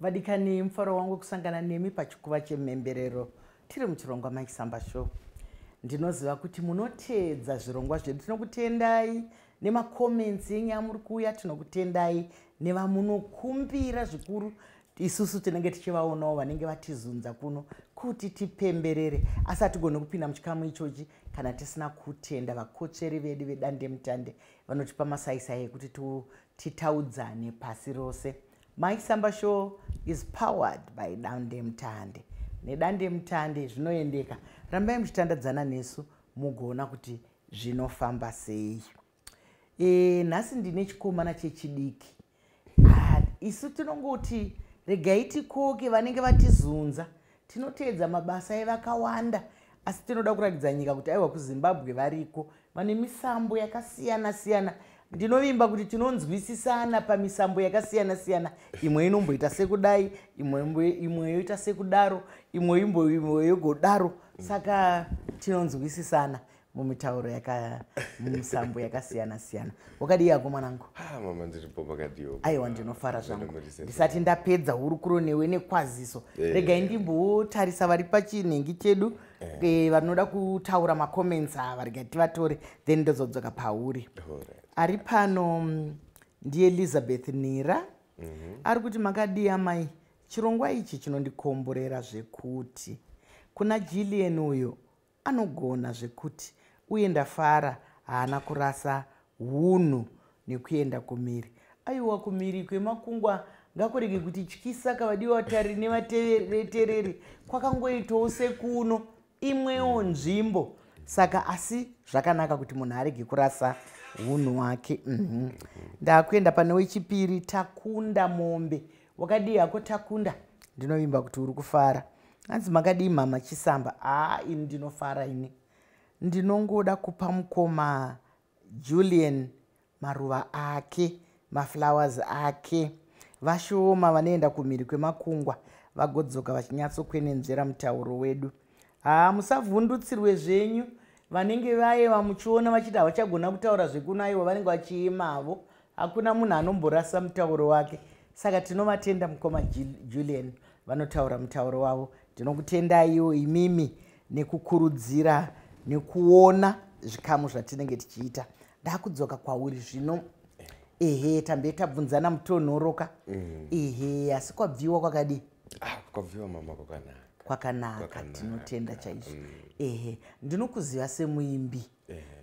Vadikani, mufaro wangu kusangana nemi pachikuva chemhemberero. Tiri muchirongwa Mike Samba Show. Ndinoziva kuti munoteedza zvirongwa zvedu. Tinokutendai nemacomments enyu amuri kuuya. Tinokutendai nevamunokumbira zvikuru. Isusu tinenge tichivaonawo vanenge vatizunza kuno kuti tipemberere, asi hatigoni kupinda muchikamu ichochi kana tisina kutenda vakotsveri vedu vedandemutande vanotipa masaisai ekuti titaudzane pasi rose. Mike Samba Show is powered by Dandemutande. Nedandemutande zvinoendeka. Rambai muchitandadzana nesu mugoona kuti zvinofamba sei. Nhasi ndine chikomana chechidiki. Isu tinongoti regai tikoke vanenge vatizunza. Tinoteedza mabasa evakawanda, asi tinoda kuratidza nyika kuti aiwa, kuZimbabwe variko vane misambo yakasiyana siyana. Ndinovimba kuti tinonzwisisana pamisambo yakasiyana siyana. Imwe inomboita sekudai, imwe yoita sekudaro, imwe imwe yogodaro, saka tinonzwisisana mumitauro mumisambo yakasiyana siyana. Wakadii yako, mwanangu? Ah, mama, ndiripo. Makadiwo? Aiwa, ndinofara zvangu. Ndisati ndapedza hurukuro newe nekwaziso, regai ndimbotarisa vari pachinhengi chedu, vanoda kutaura macomments ava. Regai tivatore, then ndozodzoka pauri. Ari pano ndiElizabeth Nira. Ari kuti, "Makadii amai? Chirongwa ichi chinondikomborera zvekuti. Kuna Julian uyo anogona zvekuti, uye ndafara haana kurasa hunhu nekuenda kumiri. Aiwa, kumiri kwemakungwa ngakurege kuti tyisa kavadiwa vatari nevateereri. Kwakangoitawo sekuno, imwewo nzvimbo. Saka asi zvakanaka kuti munhu arege kurasa hunhu hwake. Ndakuenda pane wechipiri, Takunda Mombe. Wakadii hako, Takunda? Ndinovimba kuti uri kufara. Hanzi, "Makadii, Mama Chisamba? Haa, ini ndinofara. Ini ndinongoda kupa mukoma Julian maruva ake, maflowers ake. Vashoma vanoenda kumhiri kwemakungwa vagodzoka vachinyatsokwenenzvera mutauro wedu. Haa, musavhundutsirwe zvenyu vanenge vaiva muchiona vachiti havachagona kutaura zvekuno. Aiwa, vanenge vachiimavo. Hakuna munhu anomborasa mutauro wake. Saka tinovatenda mukoma Julian vanotaura mutauro wavo. Ndinokutendaiwo imimi nekukurudzira nekuona zvikamu zvatinenge tichiita. Ndakudzoka kwauri zvino. Ehe, tambe tabvunzana mutonhoroka. Ehe, asi kwabviwa kwakadii? Ah, kwabviwa, mama, kwakanaka. Kwakanaka. Kwakanaka. Tinotenda chaizvo. Ehe, ndinokuziva semuimbi.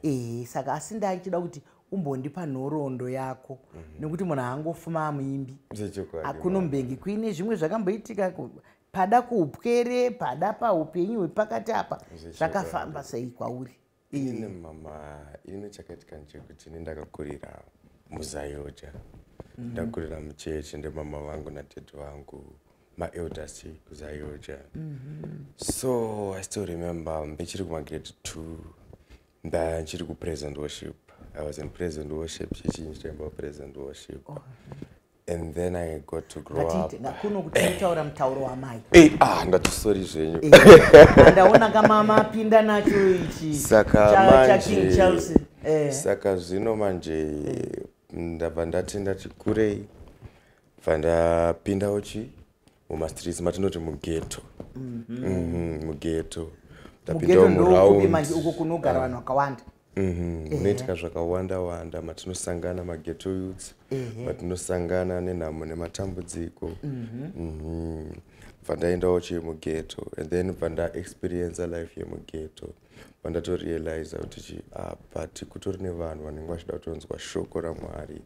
Ehe, saka asi ndachida kuti umbondipa nhoroondo yako, nekuti munhu haangofuma amuimbi. Zvechokwadi. Akunombenge kuine zvimwe zvakamboitika pada kuupwere, pada paupenyu hwepakati apa. Zvakafamba sei kwauri? Inini, mama, inini chakaitika ndechekuti ini ndakakurira muZAOGA. Ndakurira muchechi ndemama vangu natete vangu, maelders kuZAOGA. So I still remember ndichiri kumagrade 2, ndanchiri kupraise and worship. I was in praise and worship, chichi ndichitoimba praise and worship. And then I got to grow up. Ngatiite ngakuno kuti tinotaura mutauro wamai. Ei, ah, ndati sorry zvenyu. Ndaona kamama apinda nacho ichi Saka chaKing manje Charles. Saka zvino manje ndabva ndati ndati kurei, bva ndapindawo chi mumastreets, matinoti mughetto. Mughetto. Mughetto Ndapindawo ndokupi muround. manje? Uko kunogara vanhu vakawanda? Munoitika zvakawanda wanda, matinosangana maghetto youths, matinosangana nenhamo nematambudziko. Bva ndaendawo chi mughetto and then bva ndaexperienca life yemughetto, bva ndatorealiza kuti chi, ah, but kutori nevanhu vanenge vachida kutonzwa shoko raMwari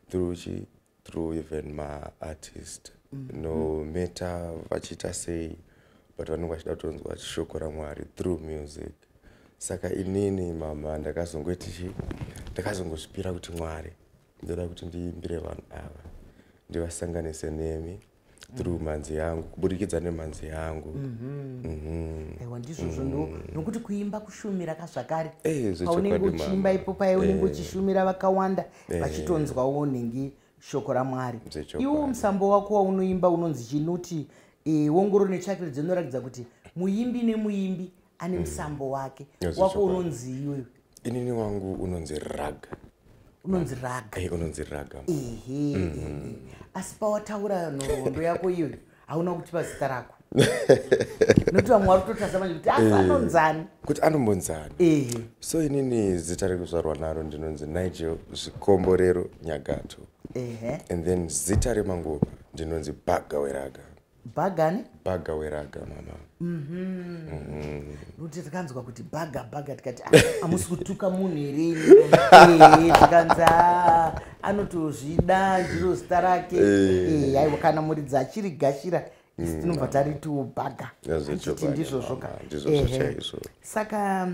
through chi, through even maartist, no matter vachiita sei, but vanenge vachida kutonzwa shoko raMwari through music. Saka inini, mama, ndakazongoti chi, ndakazongozvipira kuti, "Mwari, ndoda kuti ndiimbire vanhu ava, ndivasanganise nemi through mhanzi yangu, kuburikidza nemhanzi yangu." Aiwa, ndizvozvo ndo nokuti kuimba kushumira kazvakare. Zvechokwadi, Paunenge uchiimba mama. ipo paya unenge uchishumira vakawanda vachitonzwawo nhingi shoko raMwari. Zvechokwadi. Iwo musambo wako waunoimba unonzi chinoti ongororo netsvakiridzo inoratidza kuti muimbi nemuimbi ane musambo wake. Yes, Wako zvechokwadi. unonzi iwewe? Inini wangu unonzi Raga. Unonzi Raga? Unonzi Raga. Ehe, asi pawataura nhoroondo yako iyoyo, hauna kutipa zita rako, nokuti vamwe vari kutotarisa manje kuti asi anonzani? Kuti anombonzani. So inini zita rekuzvarwa naro ndinonzi Nigel Zvikomborero Nyagato. And then zita remangoma ndinonzi Bhaga Weraga. Bhagani? Bhaga Weraga, mama. Nokuti takanzwa kuti bhaga bhaga, tikati, "Ah, hamusi kutuka munhu here?" Ehe, tikanzi, "Ah, anotozvida, ndiro zita rake." Aiwa, kana muridzi achirigashira, isi tinobva taritiwo Bhaga. Zvechokwadi, Handiti ndizvozvo ka? Mama, ndizvozvo chaizvo. Saka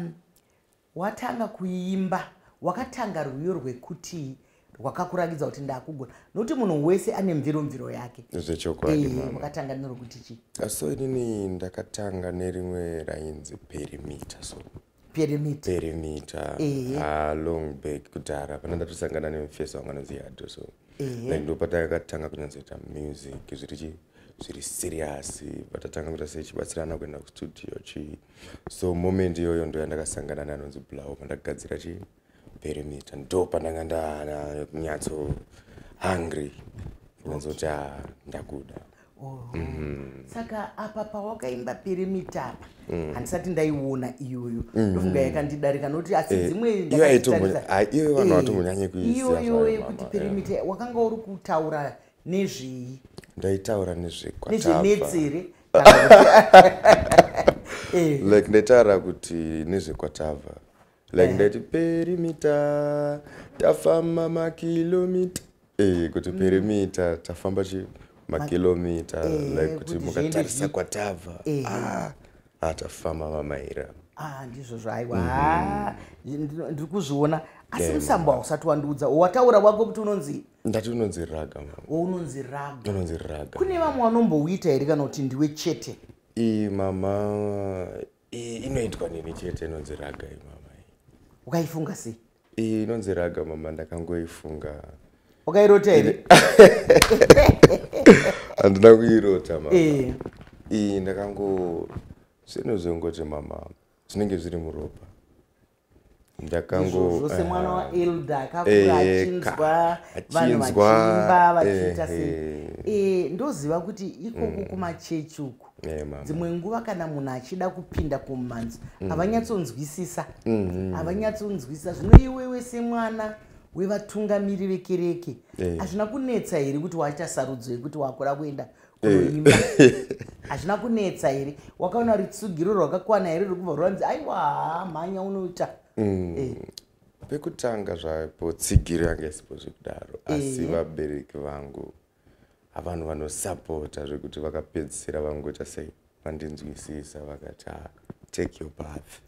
watanga kuimba, wakatanga rwiyo rwekuti rwakakurakidza kuti ndakugona, nokuti munhu wese ane mviromviro yake. Zvechokwadi, mama. Wakatanga nerwekuti chii? So inini ndakatanga nerimwe rainzi Perimeter, so. Perimeter. Perimeter. Long back, kudhara, pana ndatosangana nemufesi wangu anonzi Yado, so like ndopatakatanga kunyatsoita music zviri zviri serious, patatanga kuita seichibatsirana kuenda kustudio chi. So moment iyoyo ndo yandakasangana neanonzi Blau, pandakagadzira chi Perimeter, ndo pandanga ndanyatso hungry kunyatsoti, "Ah, ndakuda." Oh. Saka apa pawakaimba Perimeter apa, handisati ndaiona iyoyo, ndofunga yakandidarika, nokuti asi dzimwe Iyo ndakadzitarisa. Iyo vanhu vatombonyanye kuiziva Iyoyo zvayo, yekuti mama, Perimeter, wakanga uri kutaura nezvei? Ndaitaura nezvekwatabva. Nezvenetsere kana kuti? Like ndaitaura kuti nezvekwatabva, like ndaiti perimeter tafamba makilomita, kuti perimeter tafamba chi makilomita, like kuti kuti mukatarisa zviende kwatabva, ah, tafamba mamaira. Ah, ndizvozvo, aiwa. Ah, ndiri kuzviona, asi musambo hausati wandiudza, wataura wako kuti unonzi? Ndati unonzi Raga, mama. Unonzi Raga. Unonzi Raga. Kune vamwe vanombouita here, kana kuti ndiwe chete? Iyi, mama, iyi inoitwa neni chete, inonzi Raga iyi, mama. Wakaifunga sei? Iyi inonzi Raga, mama, ndakangoifunga. Wakairota here? Handina kuirota, mama. Iyi ndakango, zvinozongoti, mama, zvinenge zviri muropa, ndakango Izvozvo, semwana waelder akakura achinzwa vanhu achinzwa, vachiimba, vachiita sei. Ndoziva kuti ikoko kumachechi uku, Mama. dzimwe nguva kana munhu achida kupinda kumumhanzo, havanyatsonzwisisa, havanyatsonzwisisa. Zvino iwewe semwana wevatungamiri vekereke, hazvina kunetsa here kuti waita sarudzo yekuti wakuda kuenda kunoimba? Hazvina kunetsa here? Wakaona ritsugiro rwakakwana here rwekubva rwanzi, "Aiwa, mhanya unoita"? Pekutanga zvapo tsigiro yanga isipo zvekudaro, asi vabereki vangu havanhu vanosapota zvekuti vakapedzisira vangoita sei, vandinzwisisa, vakati, "Ah, take your path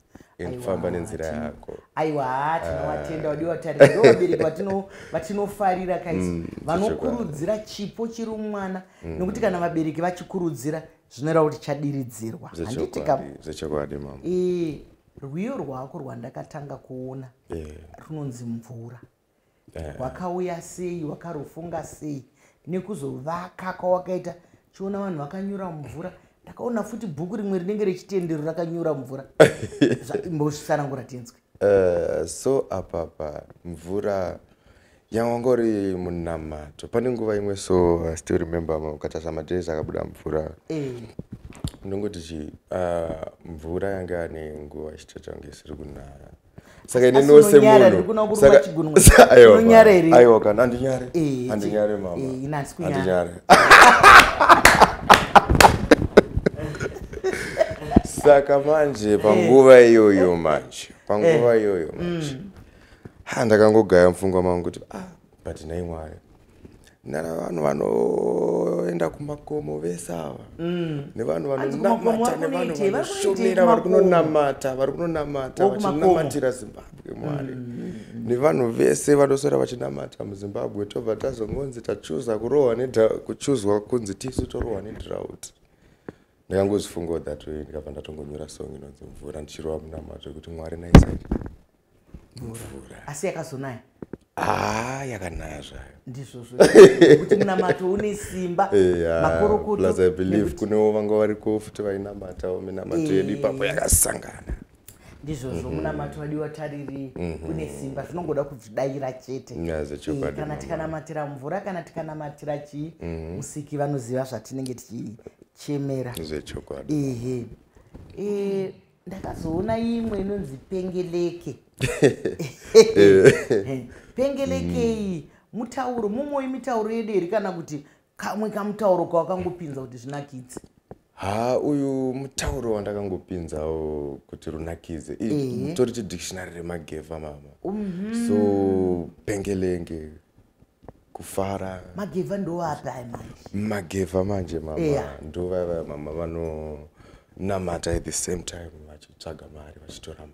and famba nenzira yako." Aiwa, tinovatenda vadiwa tariri, ndo vabereki vatinofarira kaisi, vanokurudzira chipo chiri mumwana, nokuti kana vabereki vachikurudzira, zvinoreva kuti chadiridzirwa, handiti ka? Zvechokwadi, zvechokwadi, mama. Rwiyo rwako rwandakatanga kuona runonzi Mvura. Wakauya sei? Wakarufunga sei nekuzovaka kwawakaita? Chiona vanhu vakanyura mvura, ndakaona futi bhuku rimwe rinenge rechitendero rakanyura mvura. Imbozvisanangura tinzwe. So apapa Mvura yangori munamato. Pane nguva imwe, so I still remember, ukatarisa madays akabuda Mvura, ndongoti chi mvura yanga ane nguva ichitoita kunge isiri kunaya, saka Asi ininiwo unonyara, ndiri kuona kuruma chigunwe. Unonyara here? Aiwa, kana handinyare. Handinyare, mama. Ini handisi kunyara. Handinyare. Saka manje panguva iyoyo manje, panguva iyoyo manje, ha, ndakangogaya mupfungwa mangu kuti, ah, but nhai Mwari, nana vanhu vanoenda kumakomo vese ava, nevanhu Hanzi kumakomo vanonamata, vari nevanhu kunoitei? Vari kunoitei vanoshumira, vari kumakomo? kunonamata, vari kunonamata, Wokumakomo. vachinamatira Zimbabwe, Mwari, nevanhu vese vanoswera vachinamata muZimbabwe, tobva tazongonzi tachuza kurohwa kuchuzwa kunzi tisu torohwa nedrought. Ndakangozvifungawo that way, ndikabva ndatongonyora song inonzi Mvura, ndichirova munamato wekuti, "Mwari, naisai mvura." Asi yakazonaya? Ah, yakanaya zvayo. Ndizvozvo, kuti munamato une simba. Makorokoto. Plus I believe nekuti kunewo vanga variko futi vainamatawo minamato yedu ipapo yakasangana. Ndizvozvo, munamato wadiwa tariri une simba, zvinongoda kuzvidayira chete. Zvechokwadi, Kana mama. tikanamatira mvura, kana tikanamatira chii, Musiki vanoziva zvatinenge tichichemera. Zvechokwadi. Ehe, ndakazoona imwe inonzi Pengeleke. Pengeleke iyi mutauro mumwe wemitauro yedu here, kana kuti kamwe kamutauro kawakangopinza kuti zvinakidze? Ha, uyu mutauro wandakangopinzawo kuti runakidze. Tori chidictionary remagevha, mama. So pengelenge kufara. Magevha ndoapi ai manje? Magevha manje, mama, ndo vaiva mama vanonamata, at the same time vachitsvaga mari, vachitora mari.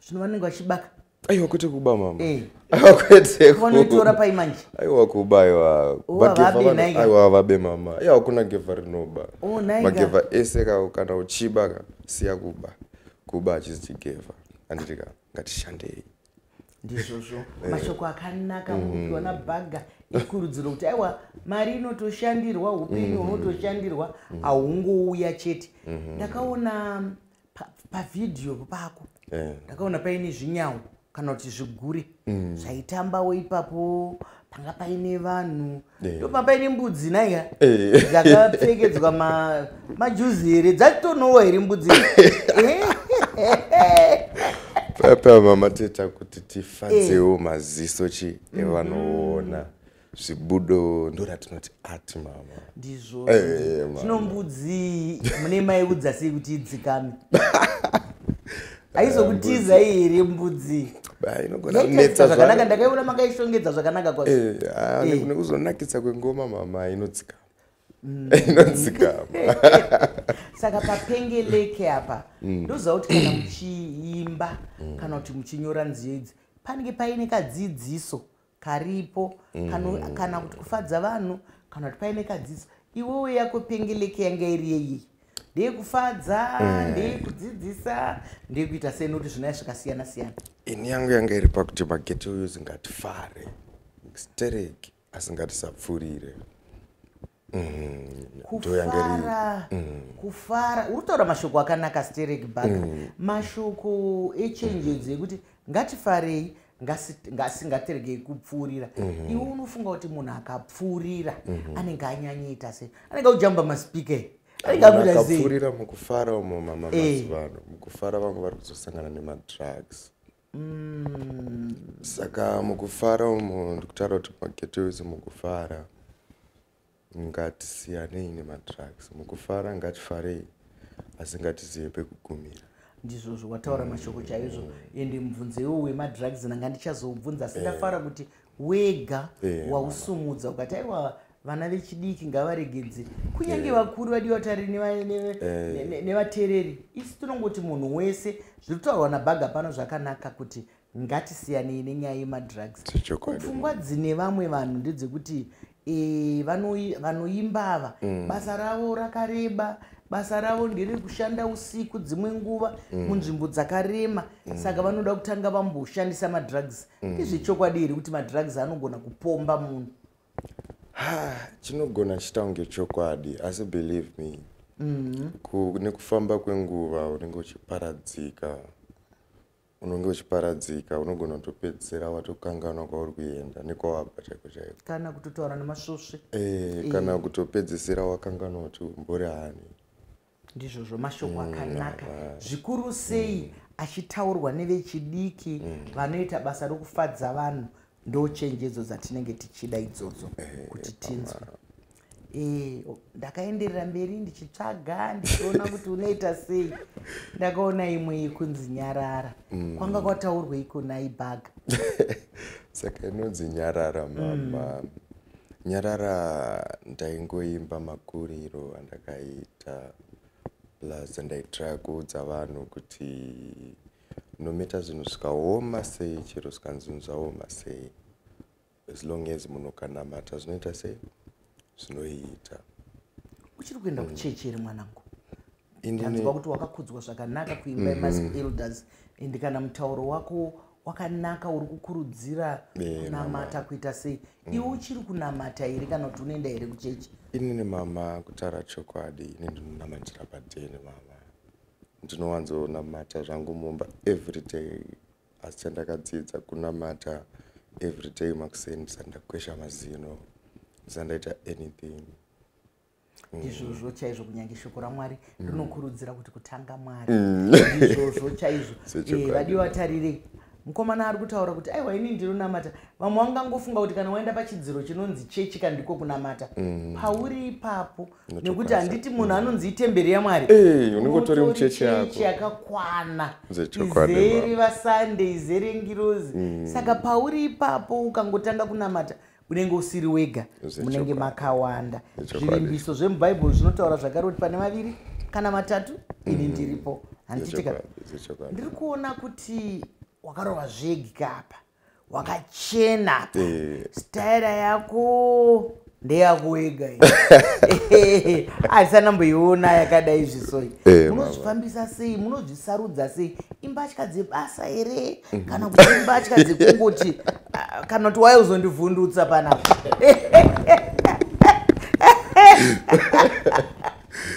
Zvino vanenge vachibaka? Aiwa, kwete kuba, mama. Aiwa, kwete. Vanoitora pai manje? Aiwa, kuba, aiwa. Oh, Magevha havabe nhaika? Aiwa, vabe, mama. Aiwa, hakuna gevha rinoba. Oh, nhaika. Magevha ese ka, kana uchiba ka, siya kuba. Kuba hachisi chigevha, handiti ka? Ngatishandei. Ndizvozvo, mashoko akanaka mukupiwa nabhaga ikurudziro kuti aiwa, mari inotoshandirwa, upenyu hunotoshandirwa, haungouya chete. Ndakaona pavhidhiyo pako, ndakaona paine zvinyau kana kuti zvigure zvaitambawo ipapo, panga paine vanhu, ndopa paine mbudzi naika dzakapfekedzwa majuzi here, dzatonowa here mbudzi? Papa, mama, toita kuti tifadzewo maziso chi evanoona zvibudo, ndo ratinoti art, mama. Ndizvo. Mama. Zvino mbudzi mune maiudza sei kuti idzikame? Haizokutizai here mbudzi? Ba, inogona Yaitarisa kunetsa zvakanaka. zvayo. Ndakaiona makaishongedza zvakanaka kwazvo. Ah, nekuzonakisa kwengoma, mama, inodzikama, inodzikama. Saka papengeleke apa, ndoziva kuti kana muchiimba kana kuti muchinyora nziyo idzi, panenge paine kadzidziso karipo, kana kuti kufadza vanhu, kana kuti paine kadzidziso. Iwewe yako Pengeleke yanga iri yeiyi? Ndeyekufadza, ndeyekudzidzisa, ndeyekuita sei? Nokuti zvinaya zvakasiyana siyana. Ini yangu yanga iri pakuti maghetto youths ngatifare stereki, asi ngatisapfurire. Ndo yanga iri. Kufara, kufara. Uri kutaura mashoko akanaka stereki, Bhaka, mashoko echenjedzo ekuti ngatifarei, ngasi ngatiregei kupfuurira. Iwe unofunga kuti munhu akapfuurira anenge anyanyoita sei? Anenge akujamba masipika, anenge Munhu akuita sei? akapfuurira mukufara umo, mama, mazuva ano mukufara vamwe vari kuzosangana nemadrugs. Saka mukufara umo, ndikutaura kuti maghetto youths, mukufara ngatisiyanei nemadrugs. Mukufara ngatifarei, asi ngatizive pekugumira. Ndizvozvo, wataura mashoko chaizvo. Ende mubvunzo iwo wemadrugs nanga ndichazobvunza, asi ndafara kuti wega wausumudza ukati aiwa, vana vechidiki ngavaregedze, kunyange vakuru vadiwa tari nevateereri. Isi tinongoti munhu wese, zviri kutaurwa nabhaga pano zvakanaka, kuti ngatisiyanei nenyaya yemadrugs. Zvechokwadi. Pfungwa dzine vamwe vanhu ndedzekuti vanoimba ava basa ravo rakareba, basa ravo nderekushanda usiku, dzimwe nguva munzvimbo dzakarema, saka vanoda kutanga vamboshandisa madrugs. Ndizvechokwadi here kuti madrugs anogona kupomba munhu? Ha, chinogona chiita kunge chokwadi, asi believe me, nekufamba kwenguva unenge uchiparadzika, unenge uchiparadzika, unogona kutopedzisira watokanganwa kwauri kuenda nekwawabva chaiko chaiko. Kana kutotaura nemasvosve. Kana kutopedzisira wakanganwa kuti umbori hani. Ndizvozvo, mashoko akanaka zvikuru sei achitaurwa nevechidiki vanoita basa rokufadza vanhu. Ndo chenjedzo dzatinenge tichida idzodzo kuti tinzwe. Ndakaenderera mberi ndichitsvaga, ndichiona kuti unoita sei. Ndakaona imwe yekunzi Nyarara. Kwanga kwataurwa iko naibhaga? Saka inonzi Nyarara, mama. Nyarara ndaingoimba makuriro andakaita, plus ndaitry kuudza vanhu kuti nometa zvinhu zvikaoma sei, chero zvikanzi zvinhu zvaoma sei, as long as munhu ukanamata, zvinoita sei, zvinoita. Uchiri kuenda kuchechi here, mwanangu? Inini Ndanzwa kuti wakakudzwa zvakanaka kuimba yemaelders, and kana mutauro wako wakanaka, uri kukurudzira kunamata, kuita sei. Iwe uchiri kunamata here, kana kuti unoenda here kuchechi? Inini, mama, kutaura chokwadi, ini ndinonamatira padheni, mama. Ndinowanzonamata zvangu mumba everyday, asi chandakadzidza kunamata everyday makuseni ndisati ndakwesha mazino, ndisati ndaita anything. Ndizvozvo chaizvo. Kunyange shoko raMwari rinokurudzira kuti kutanga Mwari. Ndizvozvo chaizvo. Vadiwa tarirei, mukomana ari kutaura kuti aiwa, ini ndinonamata. Vamwe vangangofunga kuti kana waenda pachidziro chinonzi chechi kandiko kunamata. Pauri ipapo, nekuti handiti munhu anonzi itemberi yaMwari? Unenge utori muchechi yako. Yakakwana, izere vasande, izere ngirozi. Saka pauri ipapo ukangotanga kunamata, unenge usiri wega, munenge makawanda. Zvivimbiso zvemubhaibheri zvinotaura zvakare kuti pane vaviri kana matatu, ini ndiripo, handitika? Ndiri kuona kuti wakarova zvega apa, wakachena apa. Staira yako ndeyako wega, handisanamboiona yakadai zvisoi. Munozvifambisa sei? Munozvisarudza sei? Imbatya dzebasa here, kana kuti imbatya dzekungoti, kana kuti wai uzondivhundutsa panapa?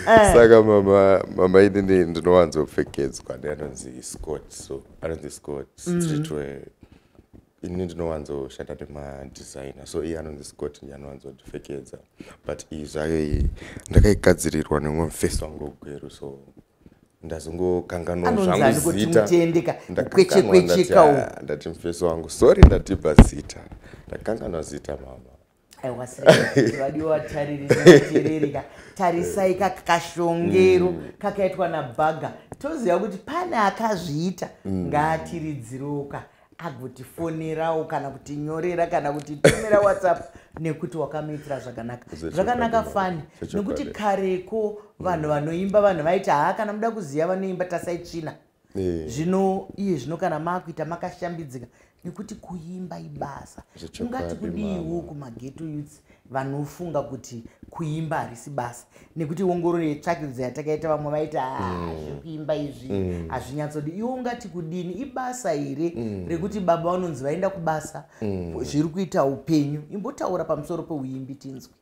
Saka mama, inini ndinowanzopfekedzwa neanonzi Scott. So anonzi Scott Streetwear. Inini ndinowanzoshanda nemadesigner, so iye anonzi Scott ndiye anowanzondipfekedza. But iyi zvayo iyi ndakaigadzirirwa nemumwe mufesi wangu wegweru, so ndazongokanganwa zvangu zita. Ndati mufesi wangu, sorry, ndatibva zita, ndakanganwa zita, mama. Aiwa, vadiwa vatariri, tarisai kakashongero kakaitwa nabhaga. Toziva kuti pane akazviita. Ngaatiridziroka agotifonerawo kana kutinyorera kana kutitumira WhatsApp, nekuti wakamuitira zvakanaka. Zvakanaka fani, nekuti kareko vanhu vanoimba, vanhu vaiti, haa, kana muda kuziva vanoimba, tasai tsvina. Zvino iye zvino kana maakuita makashambidzika, nekuti kuimba ibasa. Ungati kudiiwo kumaghetto youths vanofunga kuti kuimba harisi basa? Nekuti ongororo yetsvakidzo yatakaita, vamwe vaiti, ah, zvekuimba izvi hazvinyatsodi. Iwe ungati kudini? Ibasa here rekuti baba vanonzi vaenda kubasa, zviri kuita upenyu? Imbotaura pamusoro peuimbi tinzwi.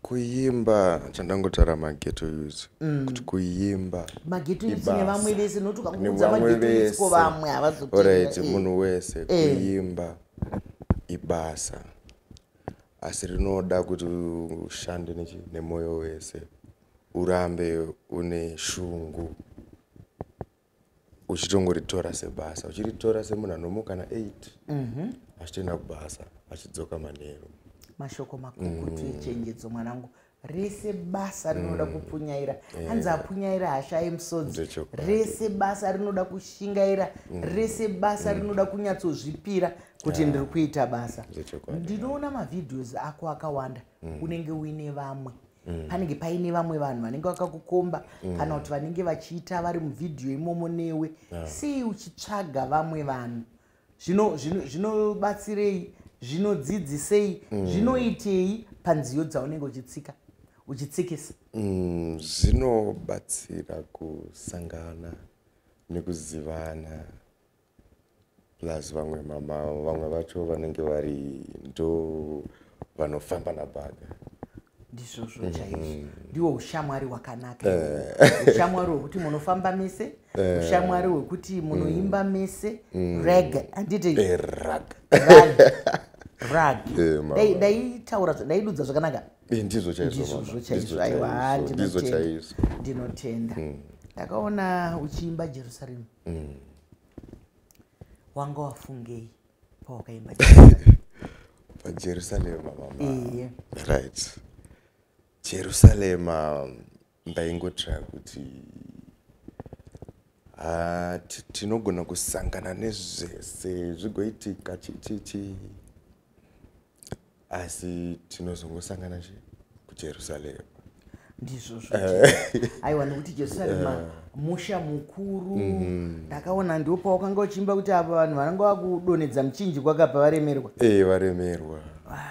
Kuimba, chandangotaura maghetto youths kuti kuimba Maghetto youths nevamwe vese, nokuti ukangoudza maghetto youths ko vamwe havazorit. Munhu wese, kuimba ibasa, asi rinoda kuti ushande nemwoyo wese, urambe une shungu, uchitongoritora sebasa, uchiritora semunhu anomuka na8 achitoenda kubasa, achidzoka manheru. Mashoko makukutu echenjedzo, mwanangu. Rese basa rinoda kupunyaira. Hanzi apunyaira hashaye musodzi. Rese basa rinoda kushingaira. Rese basa rinoda kunyatsozvipira kuti ndiri kuita basa. Ndinoona mavideos ako akawanda, unenge uine vamwe, panenge paine vamwe vanhu vanenge vakakukomba kana kuti vanenge vachiita vari muvhidhiyo imomo newe. Sei uchitsvaga vamwe vanhu? Zvinobatsirei? Zvinodzidzisei? Zvinoitei panziyo dzaunenge uchitsika, uchitsikisa? Zvinobatsira kusangana nekuzivana, plus vamwe mama, vamwe vacho vanenge vari ndo vanofamba nabhaga. Ndizvozvo chaizvo. Ndiwo ushamwari hwakanaka, ushamwari hwekuti munofamba mese, ushamwari hwekuti munoimba mese. Rag, handiti? Rag. Rag. Ndaitaura, ndaidudza zvakanaka? Ndizvo chaizvo. Ndizvozvo chaizvo. Aiwa, ndinotenda. Ndakaona uchiimba Jerusalem. Wanga wafungei pawakaimba? Pajerusalema, mama? Right, Jerusalema ndaingotraya kuti tinogona kusangana nezvese zvigoitika chichichi, asi tinozongosangana chi kuJerusalema. Ndizvozvo. Aiwa, nekuti Jerusarema musha mukuru. Ndakaona ndipo pawakanga uchiimba kuti apa vanhu vananga vakudonhedza muchinjikwa kapa varemerwa. E, varemerwa.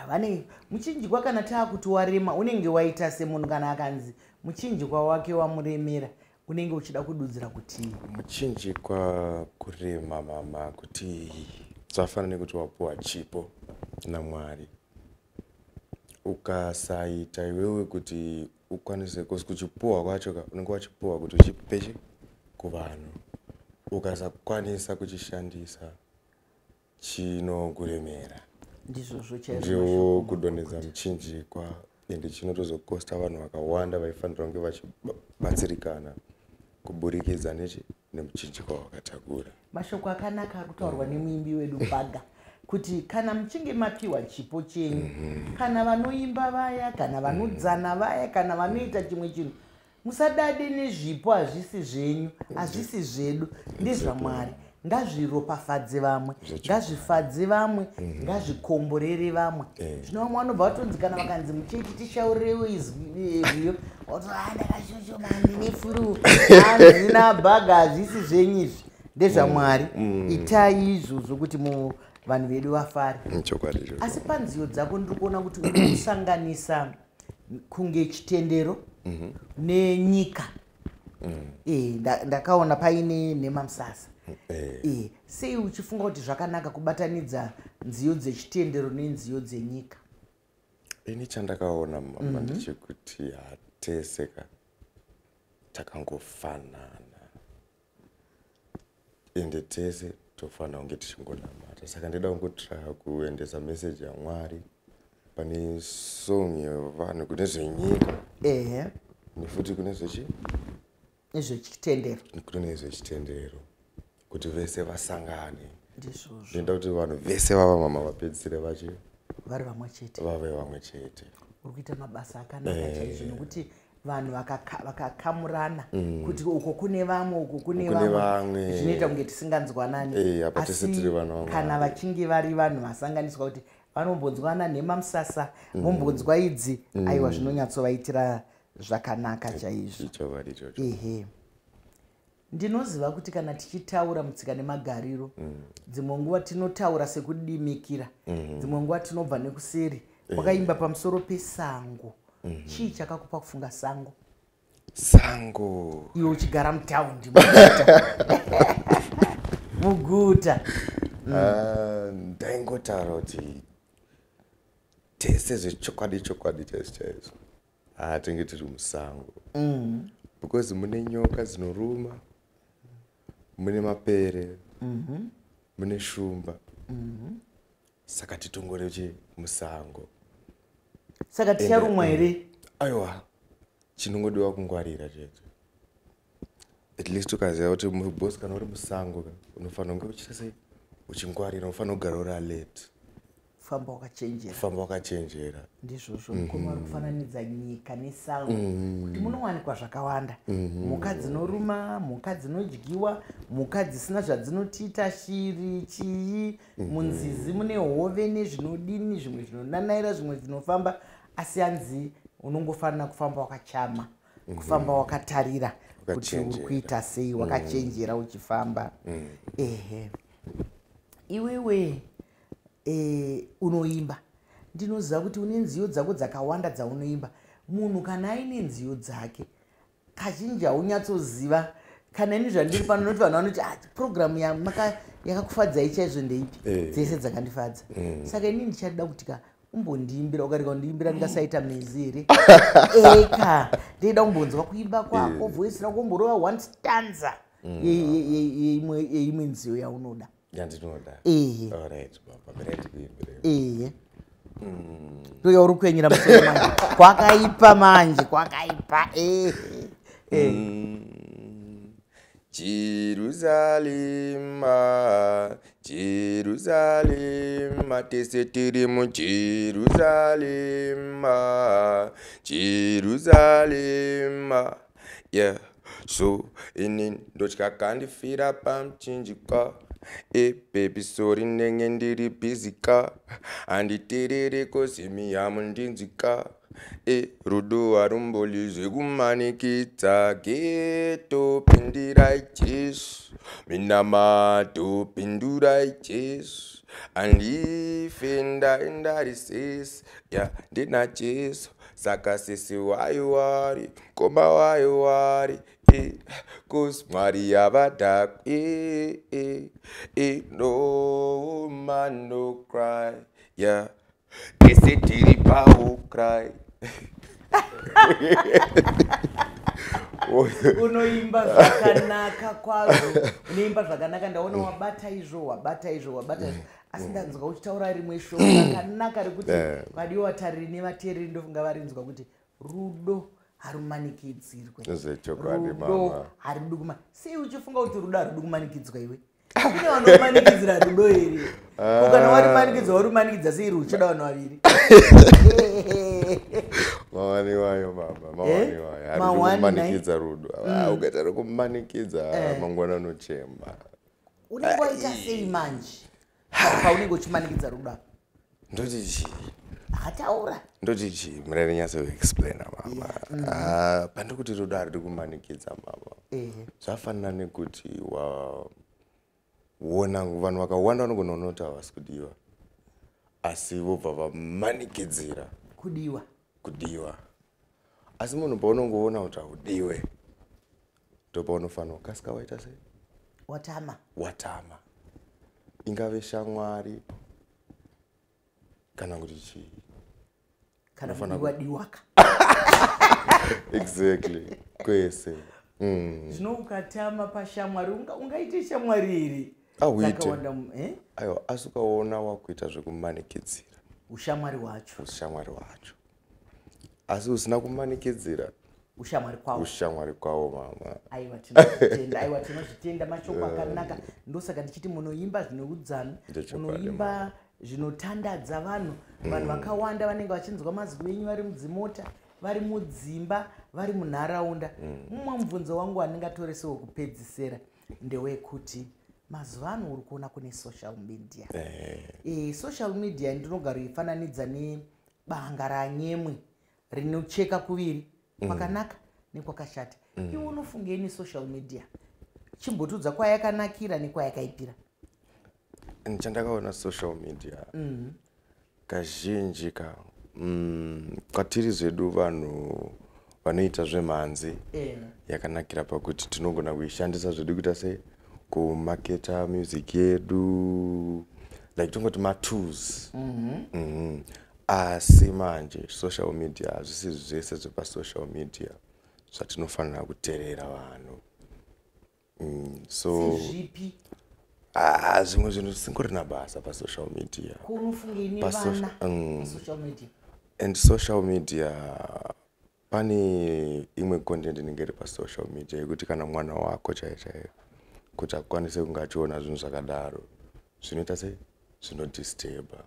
Vane muchinjikwa. Kana taakuti warema, unenge waita semunhu kana akanzi muchinjikwa wake wamuremera, unenge uchida kududzira kuti? Muchinjikwa kurema, mama, kuti zvafanana nekuti wapuwa chipo naMwari, ukasaita iwewe kuti ukwanise, kuchipuwa kwacho ka unenge wachipuwa kuti uchipeche. Kuvanhu ukasakwanisa kuchishandisa, chinokuremera. Ndizvozvo chaizvo. Ndiwo Mashoko kudonhedza muchinjikwa, ende chinotozokosta vanhu vakawanda vaifanira kunge vachibatsirikana kuburikidza nemuchinjikwa wakatakura. Mashoko akanaka ari kutaurwa nemuimbi wedu Bhaga, kuti kana muchinge mapiwa chipo chenyu, kana vanoimba vaya, kana vanodzana vaya, kana vanoita chimwe chinhu, musadade nezvipo. Hazvisi zvenyu, hazvisi zvedu, ndezvaMwari. Ngazviropafadze vamwe, ngazvifadze vamwe, ngazvikomborere vamwe. Zvino vamwe vanobva vatonzi, kana vakanzi muchechi tishaurirewo izwi rwiyo, wato, "Ah, ndakashoshoma, ndine flu." Handina Bhaga, hazvisi zvenyu izvi, ndezvaMwari. Itai izvozvo kuti vanhu vedu vafare. Chokwadi ichocho. Asi panziyo dzako ndiri kuona kuti uri kusanganisa kunge chitendero nenyika. Ndakaona paine Nhemamusasa. Sei uchifunga kuti zvakanaka kubatanidza nziyo dzechitendero nenziyo dzenyika? Ini chandakaona, mama, ndechekuti hatese ka takangofanana, ende tese tofanira kunge tichingonamata. Saka ndida kungotraya kuendesa meseji yaMwari pane song yevanhu kune zvenyika nefuti kune zvechi Nezvechitendero. Kune zvechitendero, kuti vese vasangane. Ndizvozvo. Ndinoda kuti vanhu vese vava mama vapedzisire vachi Vari vamwe chete. Vave vamwe chete. Uri kuita mabasa akanaka chaizvo, nekuti vanhu vakakamurana kuti uko kune vamwe, uko kune kune vamwe, vamwe. Zvinoita kunge tisinganzwanani. Apa tese Asi tiri vanhu vaMwari. kana vachinge vari vanhu vasanganiswa, kuti vanombonzwana Nhemamusasa, vombonzwa idzi, aiwa, zvinonyatsovaitira zvakanaka chaizvo. Ichokwadi ichocho. Ehe, ndinoziva kuti kana tichitaura mutsika nemagariro, dzimwe nguva tinotaura sekudimikira, dzimwe nguva tinobva nekuseri. Wakaimba pamusoro pesango. Chii chakakupa kufunga sango? Sango? Iwe uchigara mutaundi, muguta, muguta. Ah, ndaingotaura kuti tese zvechokwadi chokwadi chaizvo chaizvo hatinge tiri musango, because mune nyoka dzinoruma, mune mapere, mune shumba. Saka titongori chi musango. Saka ticharumwa here? Aiwa, chinongodiwa kungwarira chete. At least ukaziva kuti boss, kana uri musango ka, unofanira kunge uchiita sei, uchingwarira, unofanira kugara uri alert. Famba wakachenjera. Kufamba wakachenjera. Ndizvozvo, mukoma vari kufananidza nyika nesango, kuti munowanikwa zvakawanda: mhuka dzinoruma, mhuka dzinodyiwa, mhuka dzisina zvadzinotiita, shiri, chii. Munzizi mune hove nezvinodini, zvimwe zvinonanaira, zvimwe zvinofamba. Asi hanzi unongofanira kufamba wakachama, kufamba wakatarira kuti uri Wakachenjera. kuita sei, wakachenjera uchifamba. Ehe, iwewe unoimba, ndinoziva kuti une nziyo dzako dzakawanda dzaunoimba. Munhu kana aine nziyo dzake, kazhinji haunyatsoziva. Kana ini zvandiri pano, noti vanhu vanoti, "Ah, purogiramu yakakufadzai chaizvo ndeipi?" Dzese dzakandifadza. Saka inini ndichada kuti ka umbondiimbira. Ukarega kundiimbira, ndingasaita mezi here? Eka, ndeida kumbonzwa kuimba kwako, voice rako, umborova one stanza yeimwe nziyo yaunoda. Yandinoda? Ehe. Alright baba, mirai ndikuimbire. Ehe, ndoya uri kwenyera musoro manje, kwakaipa manje, kwakaipa. Ehe. Jerusalema, Jerusalema, tese tiri muJerusalema, Jerusalema. Yeah, so ini ndotya kandifira pamuchinjikwa. E baby, sorry, ndenge ndiri busy ka, handiterere kozimi hamundinzwika. E rudo harumboli zvekumanikidza. Ghetto, pindirai Jesu, minamato, pindurai Jesu, handife ndaendarisesi ya ndina Jesu. Saka sisi waiwari koma waiwari, cause Mwari yavadhakwi. No man no cry, yeah, tese tiri pau cry. Unoimba zvakanaka kwazvo, unoimba zvakanaka. Ndaona wabata izvo, wabata izvo, wabata izvo, asi ndanzwa uchitaura rimwe shoko rakanaka rekuti vadiwa vatariri nevateereri, ndofunga varinzwa kuti rudo harumanikidzirwe. Zvechokwadi. Rudo Mama. harudi kuma. Sei uchifunga kuti rudo harudi kumanikidzwa? Iwe, kune vanomanikidzira rudo here? Ko kana warimanikidza, warimanikidza sei ruchida vanhu vaviri? Mawaniwayo, mama, mawaniwayo. Haridi Mawani, kumanikidza rudo. Ah, ukaita rekumanikidza, mangwana unochema. Unenge waita sei manje paunenge uchimanikidza rudo apa? Ndoti chii? Akataura. Ndoti chii? Murere nyatsoexplaina, mama. Ah, pandiri kuti rudo haridi kumanikidza, mama, zvafanana nekuti waona vanhu vakawanda vanogona kuona kuti havasi kudiwa, asi vobva vamanikidzira kudiwa. Kudiwa. Asi munhu paunongoona kuti haudiwe, ndopaunofanira kukasika waita sei? Watama. Watama, ingave shamwari kana kuti chii. Kana Unofanira kudiwa diwaka. Exactly, kwese. Zvino ukatama pashamwari, ungaite shamwari here? Auite. Dzakawanda eh? Aiwa, asi ukaona wakuita zvekumanikidzira ushamwari hwacho, ushamwari hwacho, asi usina kumanikidzira, ushamwari kwawo. Ushamwari kwawo, mama. Aiwa, tinozvitenda, aiwa, tinozvitenda. Mashoko akanaka. Ndosaka ndichiti munoimba zvine udzami. Ndechokwadi. Munoimba zvinotandadza vanhu. Vanhu vakawanda vanenge vachinzwa mazwi enyu vari mudzimota, vari mudzimba, vari munharaunda. Mumwe mubvunzo wangu wandingatore sewekupedzisera ndewekuti mazuva ano uri kuona kune social media. Social media ndinogara ifananidza nebanga ranyemwe rinocheka kuviri, kwakanaka nekwakashata. Iwe unofungei nesocial media? Chimbotudza kwayakanakira nekwayakaipira. Chandakaona, social media kazhinji ka kwatiri zvedu vanhu vanoita zvemhanzi, yakanakira pakuti tinogona kuishandisa zvedu kuita sei, kumaketa music yedu, like tongoti matools. Asi manje social media, hazvisi zvese zvepasocial media zvatinofanira kuteerera vanhu. So Sezvipi? Ah, zvimwe zvinhu zvisingorina basa pasocial media. Kunofungei nevana pasocial media? And social media, pane imwe content inenge iri pasocial media yekuti kana mwana wako chaiyo chaiyo kuti akwanise kunge achiona zvinhu zvakadaro, zvinoita sei, zvinodisturba.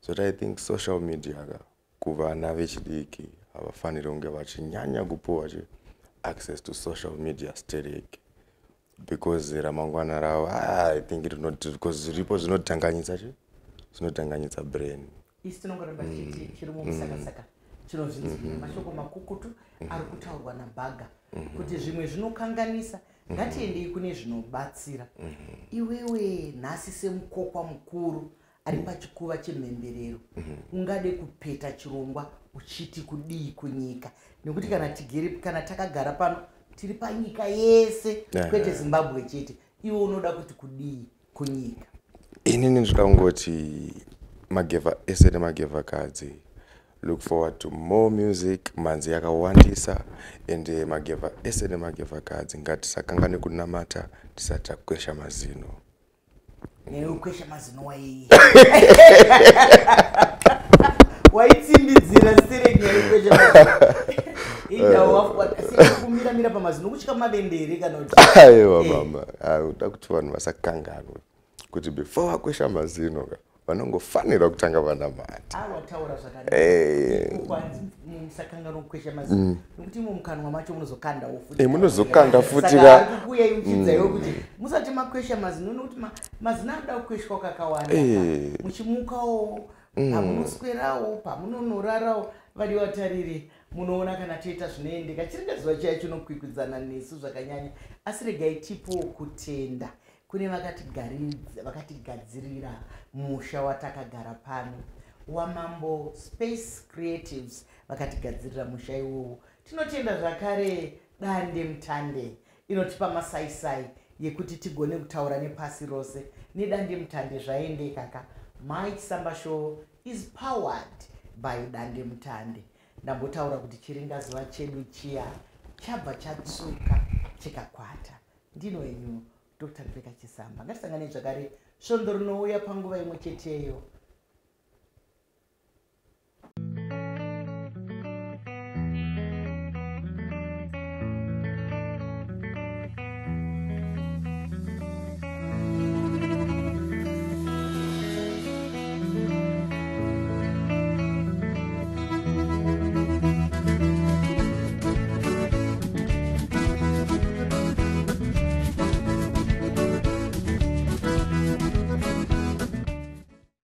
So I think social media ka, kuvana vechidiki havafaniri kunge vachinyanya kupuwa chi access to social media sterek, because ramangwana ravo, ah, I think because zviripo zvinodhanganyisa chi, zvinodhanganyisa brain. Isi tinongoramba tichiti chiri mumusakasaka chinozvinzwira. Mashoko makukutu ari kutaurwa nabhaga kuti zvimwe zvinokanganisa, ngatiendei kune zvinobatsira. Iwewe nhasi semukokwa mukuru ari pachikuva chemhemberero, ungade kupeta chirongwa uchiti kudii kunyika? Nekuti kana tigere, kana takagara pano, tiri panyika yese, kwete Zimbabwe chete. Iwe unoda kuti kudii kunyika? Inini ndinoda kungoti magevha ese nemagevhakadzi, look forward to more music. Mhanzi yakawandisa. Ende magevha ese nemagevhakadzi, ngatisakangane kunamata tisati takwesha mazino. Neukwesha mazino waiyi waitsimbidzira stereki yaikwesha mazino. Indawo kumiramira pamazino kutya mavende kana kuti? Aiwa, mama, uda kuti vanhu vasakanganwe kuti before vakwesha mazino ka, vanongofanira kutanga vanamata. Awataura zvakanaka. Kwanzi musakanganwa kukwesha mazino, nekuti imo mukanwa macho munozokandawo futi. Munozokanda futi. Saka Ka. ari kukuyai muchidzaiwo kuti musati makwesha mazino, nekuti mazino anoda kukweshwa kakawanda. Muchimukawo, pamunoswerawo, pamunonorarawo. Vadiwa tariri, munoona kana toita zvinoendeka, chiringazuva chiya chinokwikwidzana nesu zvakanyanya. Asi regai tipowo kutenda kune vakatigadzirira musha watakagara pano, waMambo Space Creatives, vakatigadzirira musha iwowo. Tinotenda zvakare Dande Mutande inotipa masaisai yekuti tigone kutaura nepasi rose. Nedande mutande zvaendeka ka. Mai Chisamba Show is powered by Dande Mutande. Ndambotaura kuti chiringazuva chedu chiya. Chabva chatsvuka chikakwata. Ndino wenyu Dr Rebecca Chisamba. Ngatisanganei zvakare svondo rinouya panguva imwe cheteyo.